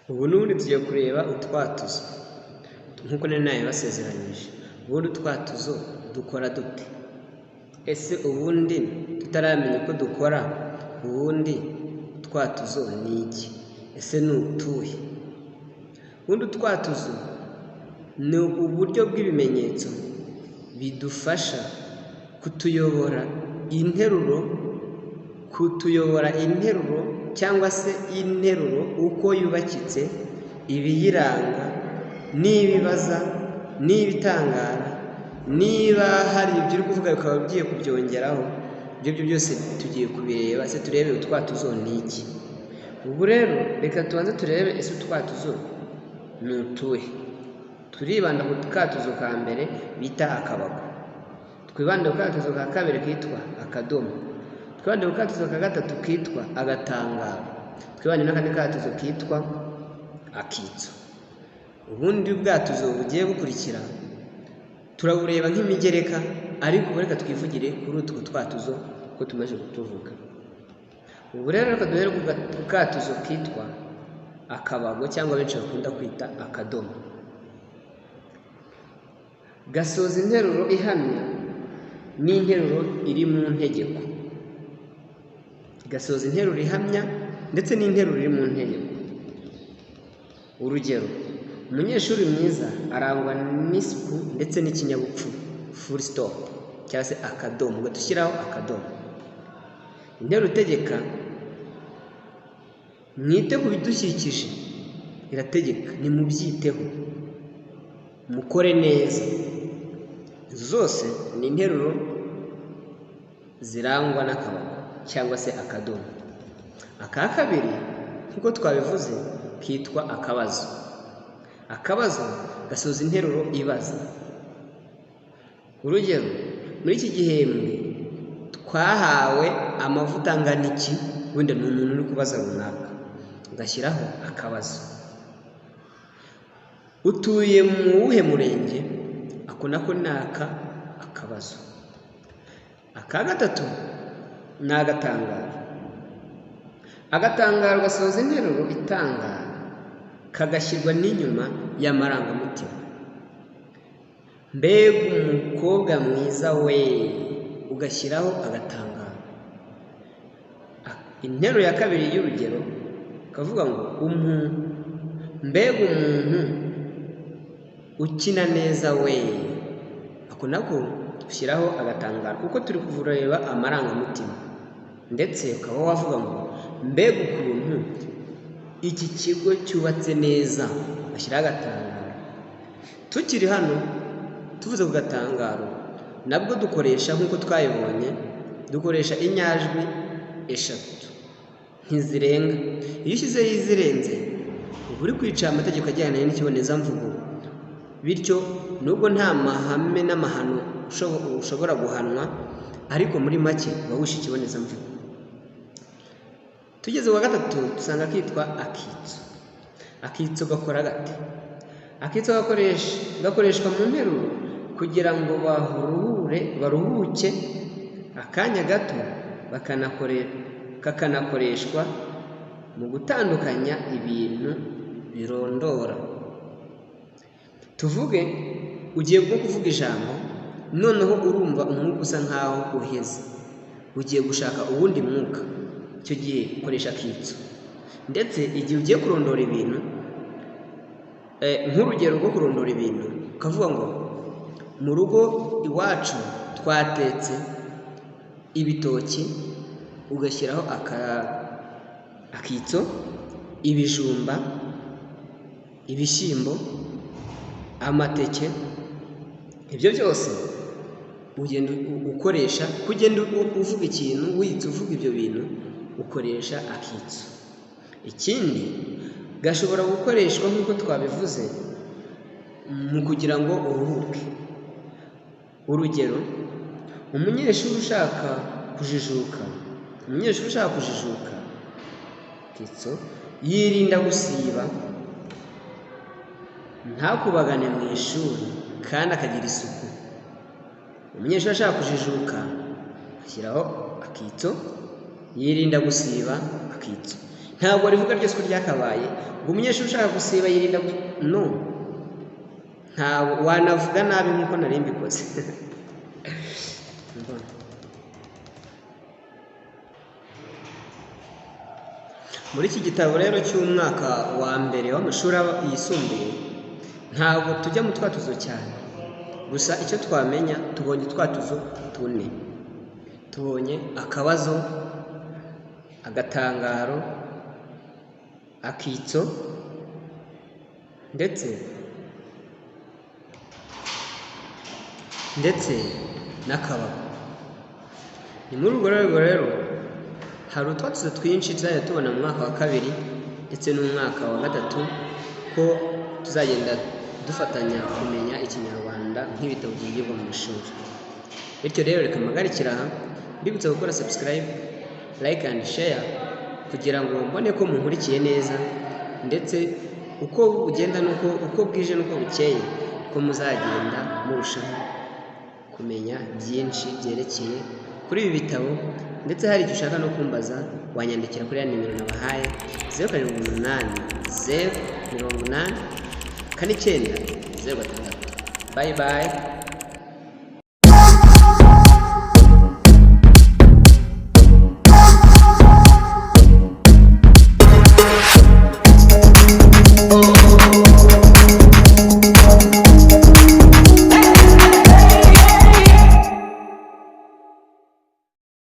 Ubu n'ubundi tugiye kureba utwatuzo nk'uko nari nabibasezeranyije. Ubundi utwatuzo dukora dute? Ese ubundi tutaramenya uko dukora, ubundi utwatuzo ni iki? Ese ni utuhe? Ubundi utwatuzo ni uburyo bw'ibimenyetso bidufasha kutuyobora interuro, kutuyobora interuro cyangwa se interuro uko yubakitse, ibiyiranga, niba ibaza, niba itangara, niba hari ibyo uri kuvuga bikaba ugiye kubyongeraho, ibyo byo byose tugiye kubireba. Ese turebe utwatuzo ni iki? Ubu rero reka tubanze turebe ese utwatuzo ni utuhe? Turibanda ku katuzo ka mbere bita akabago, twibande ku katuzo ka kabiri kitwa akadomo, twibande ku katuzo ka gatatu kitwa agatangaro, twibande n'akandi katuzo kitwa akitso. Ubundi bwatuzo bugiye bukurikira turabureba nk'imigereka, ariko reka twivugire kuri utwo twatuzo ko tumaze kutuvuga. Ubu rero reka duhere ku katuzo kitwa akabago cyangwa benshi bakunda kwita akadomo. Gasoza interuro ihamya n'interuro iri mu ntegeko. Gasoza interuro ihamya ndetse n'interuro iri mu ntegeko. Urugero: umunyeshuri mwiza arangwa n'isuku ndetse n'ikinyabupfura. Full stop cyangwa se akadomo, ugahita ushyiraho akadomo. Interuro itegeka: mwite ku bidukikije, irategeka, nimubyiteho, mukore neza. Izo zose ni interuro zirangwa n'akabago cyangwa se akadomo. Aka kabiri, nk'uko twabivuze, kitwa akabazo. Akabazo gasoza interuro ibaza. Urugero: muri iki gihembwe twahawe amavuta angana iki? Wenda ni umuntu uri kubaza runaka, ugashyiraho akabazo. Utuye mu wuhe murenge? Ako nako ni akabazo. Aka gatatu ni agatangaro. Agatangaro gasoza interuro itangara, kagashyirwa n'inyuma y'amarangamutima. Mbega umukobwa mwiza we! Ugashyiraho agatangaro. Interuro ya kabiri y'urugero kavuga ngo: mbega umuntu ukina neza we! Ako nako ushyiraho agatangaro kuko turi kureba amarangamutima. Ndetse ukaba wavuga ngo: mbega ukuntu iki kigo cyubatse neza! Ugashyiraho agatangaro. Tukiri hano tuvuze ku gatangaro, nabwo dukoresha nk'uko twabibonye, dukoresha inyajwi eshatu, ntizirenga. Iyo ushyizeho izirenze uba uri kwica amategeko ajyanye n'ikibonezamvugo, bityo nubwo nta mahame n'amahano ushobora guhanwa, ariko muri make uba wishe ikibonezamvugo. Tugeze ku wa gatatu dusanga kitwa akitso. Akitso gakora gate? Akitso gakoreshwa mu nteruro kugira ngo baruhuke akanya gato, kakanakoreshwa mu gutandukanya ibintu birondora. Tuvuge ugiye nko kuvuga ijambo, noneho urumva umwuka usa nkaho uheze, ugiye gushaka uwundi mwuka, icyo gihe ukoresha akitso. Ndetse igihe ugiye kurondora ibintu, nk'urugero rwo kurondora ibintu, ukavuga ngo: mu rugo iwacu twatetse ibitoki, ugashyiraho akitso, ibijumba, ibishyimbo, amateke. Ibyo byose ugenda ukoresha, kugenda uvuga ikintu witse uvuga ibyo bintu, ukoresha akitso. Ikindi, gashobora gukoreshwa nk'uko twabivuze mu kugira ngo uruhuke. Urugero: umunyeshuri ushaka kujijuka, umunyeshuri ushaka kujijuka, akitso, yirinda gusiba, ntakubagane mu ishuri kandi akagira isuku. Umunyeshuri ashaka kujijuka ashyiraho akitso, yirinda gusiba, akitso. Ntabwo rivuga ryose ko ryakabaye ngo umunyeshuri ushaka gusiba yirinda no, ntabwo wanavuga nabi nk'uko nari mbikoze. Muri iki gitabo rero cy'umwaka wa mbere w'amashuri yisumbuye ntabwo tujya mu twatuzo cyane, gusa icyo twamenya tubonye utwatuzo tune. Tubonye akabazo, agatangaro, akitso ndetse n'akababo. Ni muri urwo rwego rero hari utwatuzo twinshi tuzajya tubona mu mwaka wa kabiri ndetse n'umwaka wa gatatu, ko tuzagenda dufatanya kumenya Ikinyarwanda nk'ibitabo byigirwa mu mashuri. Bityo rero reka mpagarikire aha, mbibutsa gukora subscribe, like and share kugira ngo mbone ko munkurikiye neza, ndetse uko bugenda nuko uko bwije nuko bukeye ko muzagenda murushaho kumenya byinshi byerekeye kuri ibi bitabo. Ndetse hari icyo ushaka no kumbaza wanyandikira kuri ya nimero nabahaye 0780 0 80 49 06. Bye bye.